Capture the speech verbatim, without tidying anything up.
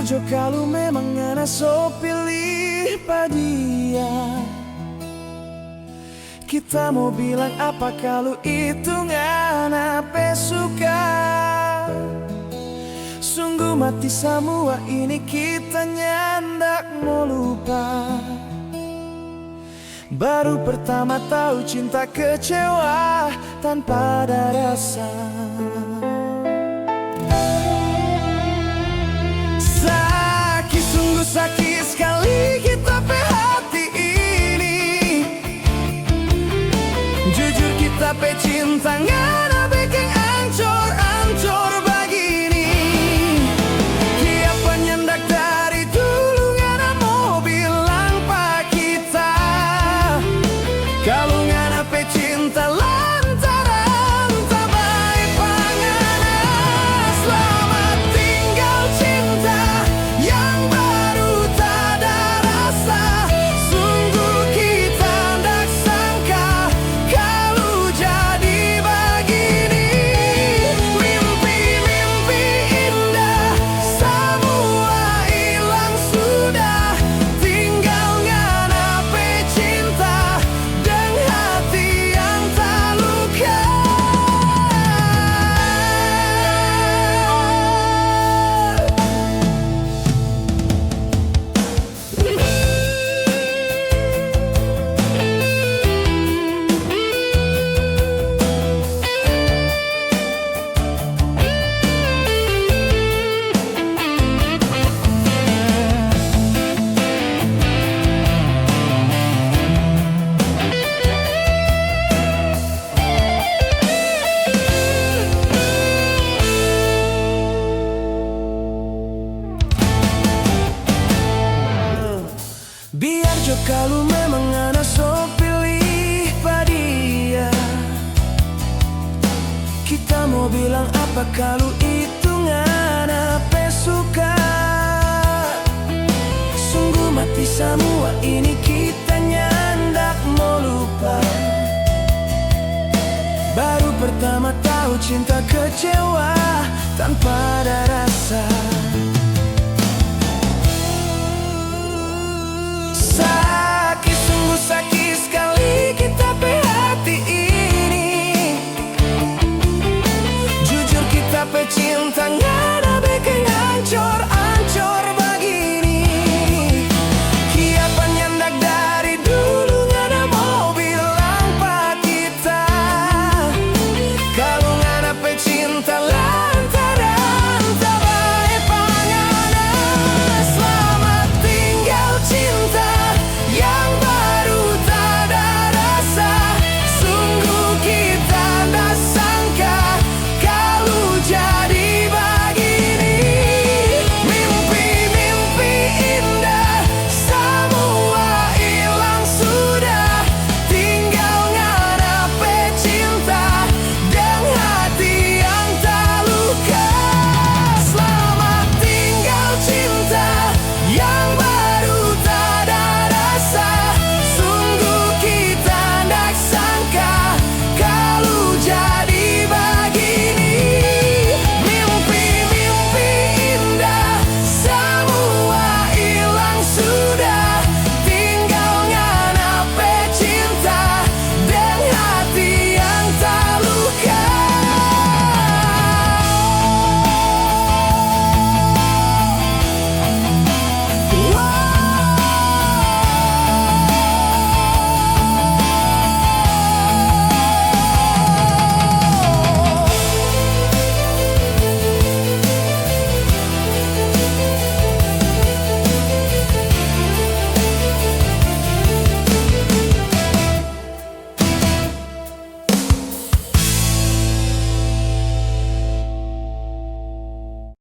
Jo kalu memang ngana so pilih pa dia, kita mo bilang apa kalu itu ngana pe suka? Sunggu mati samua ini kita nyandak mo lupa. Baru pertama tau cinta kecewa tanpa ada rasa. Saki, sunggu saki skali kita pe hati ini. Jujur kita pe cinta ngana beking ancor-ancor bagini. Kiapa nyandak dari dulu ngana mo bilang pa kita kalu ngana pe cinta lantaran tabae pa ngana. Slamat tinggal cinta yang baru tada rasa. Sunggu kita ndak sangka kalu jadi bagini. Mimpi-mimpi indah samua ilang sudah. Tinggal ngana pe cinta deng hati yang taluka. Biar jo kalu memang ngana so pilih pa dia, kita mo bilang apa kalu itu ngana pe suka? Sunggu mati samua ini kita nyandak mo lupa. Baru pertama tau cinta kecewa tanpa ada